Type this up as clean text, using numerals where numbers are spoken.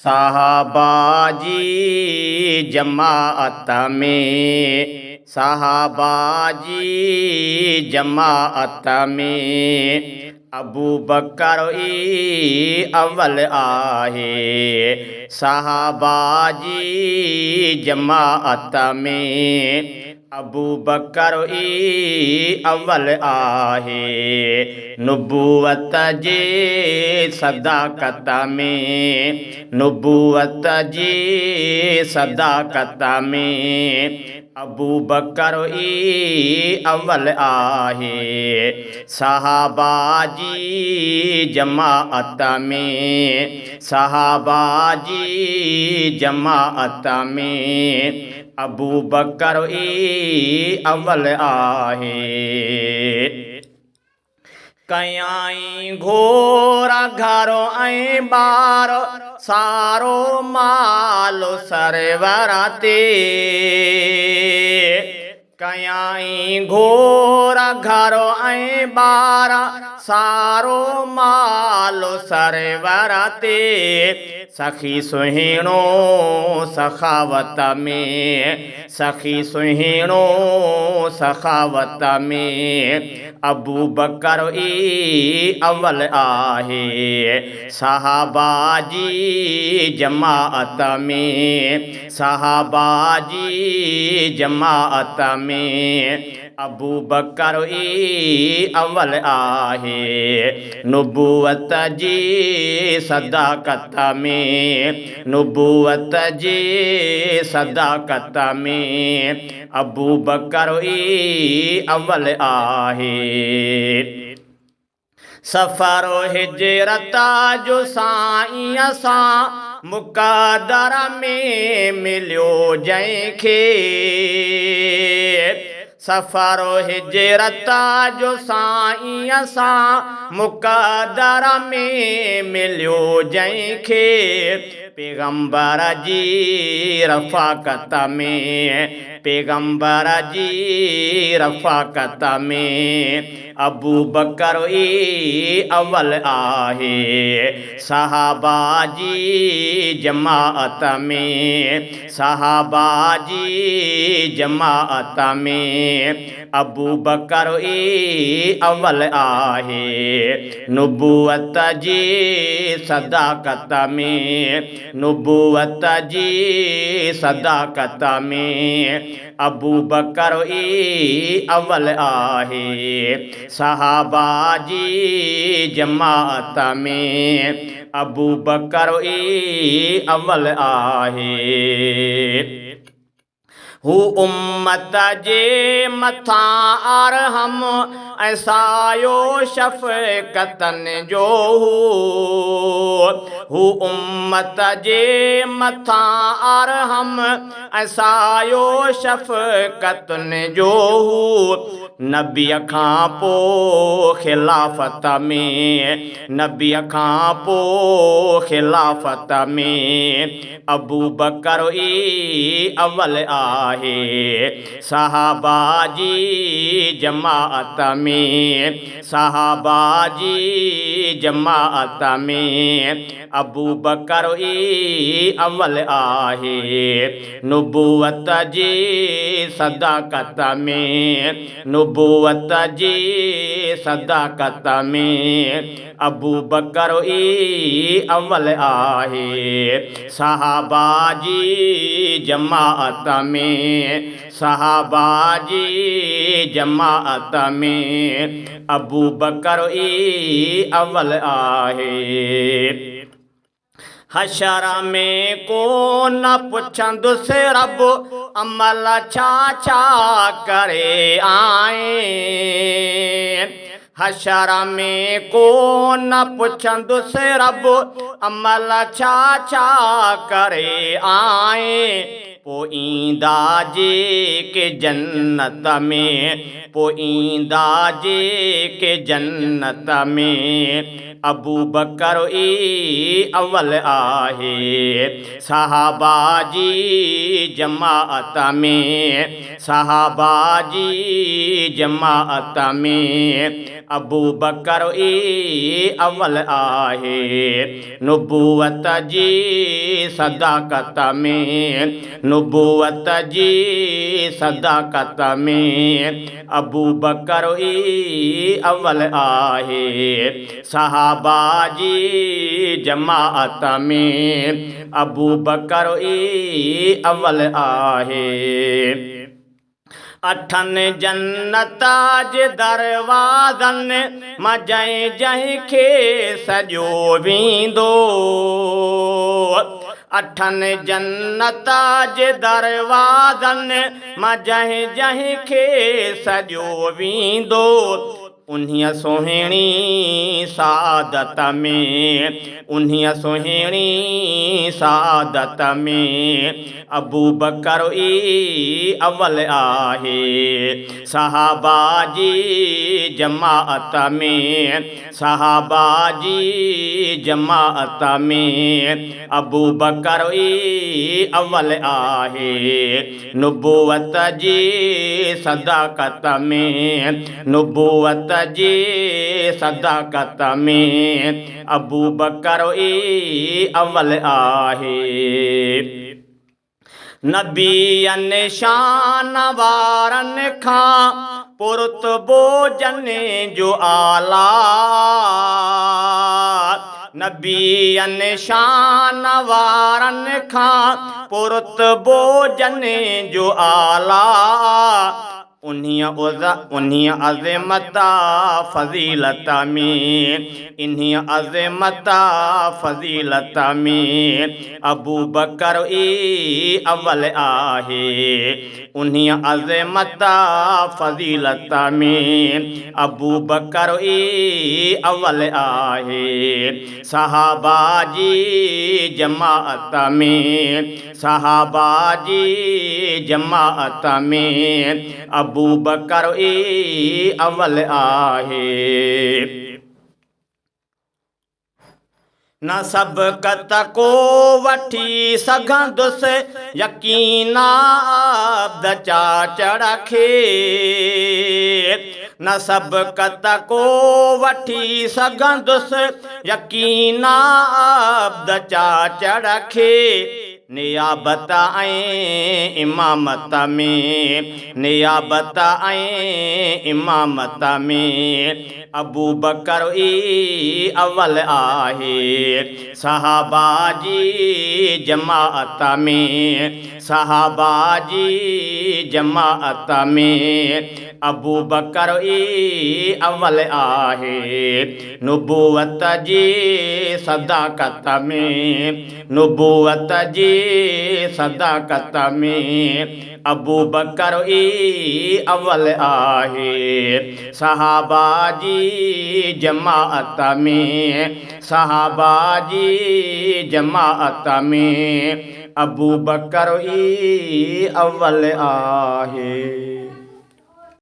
صحابه جي جماعت ۾، صحابه جي جماعت ۾، ابوبڪر ئي اول آهي. صحابه جي جماعت ۾، ابوبڪر ئي اول آهي. نبوت جي صداقت ۾، نبوت جي صداقت ۾، ابوبڪر ئي اول آهي. صحابه جي جماعت ۾، صحابه جي جماعت ۾، ابوبڪر ئي اول آهي. ڪيائين گهور گهر ۽ ٻار، سارو مال سرور تي. ڪيائين گهور گهر ۽ ٻار، سارو مال سرور تي. سخي سهيڻو سخاوت ۾، سخي سهيڻو سخاوت ۾، ابوبڪر ئي اول آهي. صحابه جي جماعت ۾، صحابه جي جماعت ۾، ابوبڪر ئي اول آهي. نبوت جي صداقت ۾، نبوت جي صداقت ۾، ابوبڪر ئي اول آهي. سفر هجرت جو سائينء سان مقدر ۾ مليو جنهن کي. سفر هجرت جو سائينء سان مقدر ۾ مليو جنهن کي. پيغمبر جي رفاقت ۾، پيغمبر جي رفاقت ۾، ابوبڪر ئي اول آهي. صحابه جي جماعت ۾، صحابه جي جماعت ۾، ابوبڪر ئي اول آهي. نبوت جي صداقت ۾، نبوت جي صداقت ۾، ابوبڪر ئي اول آهي. صحابه جي جماعت ۾، ابوبڪر ئي اول آهي. هو امت جي مٿان ارحم ۽ سايو شفقتن جو هو. هو امت جي مٿان ارحم ۽ سايو شفقتن جو هو. نبيء کان پوء خلافت ۾، نبيء کان پوء خلافت ۾، ابوبڪر ئي اول آهي. صحابه جي جماعت ۾، صحابه جي جماعت ۾، ابوبڪر ئي اول آهي. نبوت جي صداقت ۾، نبوت جي صداقت ۾، ابوبڪر ئي اول آهي. صحابه جي جماعت ۾، صحابه جي جماعت ۾، ابوبڪر ئي اول آهي. حشر ۾ ڪو نه پڇندس رب، عمل ڇا ڇا ڪري آئين. حشر ۾ ڪو نه پڇندس رب، عمل ڇا ڇا ڪري آئين. پوء ايندا جيڪي جنت ۾، پوء ايندا جيڪي جنت ۾، ابوبڪر ئي اول آهي. صحابه جي جماعت ۾، صحابه جي جماعت ۾، ابوبڪر ئي اول آهي. نبوت جي صداقت ۾، نبوت جي صداقت ۾، ابوبڪر ئي اول آهي. صحابه جي جماعت ۾، ابوبڪر ئي اول آهي. اٺن جنت جي دروازن مان جنهن جنهن کي سڏيو ويندو. اٺن جنت جي دروازن مان جنهن جنهن کي سڏيو ويندو. انهيء سهڻي سعادت ۾، انهيء سهڻي سعادت ۾، ابوبڪر ئي اول آهي. صحابه جي جماعت ۾، صحابه جي جماعت ۾، ابوبڪر ئي اول آهي. نبوت جي صداقت ۾، نبوت جي صداقت ۾، ابوبڪر ئي اول آهي. نبين شان وارن کان پرتبو جن جو اعليٰ. نبين شان وارن کان پرتبو جن جو اعليٰ. انهيء عظمت فضيلت ۾، انهيء عظمت فضيلت ۾، ابوبڪر ئي اول آهي. انهيء عظمت فضيلت ۾، ابوبڪر ئي اول آهي. صحابه جي جماعت ۾، صحابه جي جماعت ۾، ابوبڪر ئي اول آهي. نه سبقت ڪو وٺي سگهندس، يقينا عبد چاچڙ کي. نه سبقت ڪو وٺي سگهندس، يقينا عبد چاچڙ کي. نيابت ۽ امامت ۾، نيابت ۽ امامت ۾، ابوبڪر ئي اول آهي. صحابه جي جماعت ۾، صحابه جي جماعت ۾، ابوبڪر ئي اول آهي. نبوت جي صداقت ۾، نبوت جي صداقت ۾، ابوبڪر ئي اول آهي. صحابه جي جماعت ۾، صحابه جي جماعت ۾، ابوبڪر ئي اول آهي.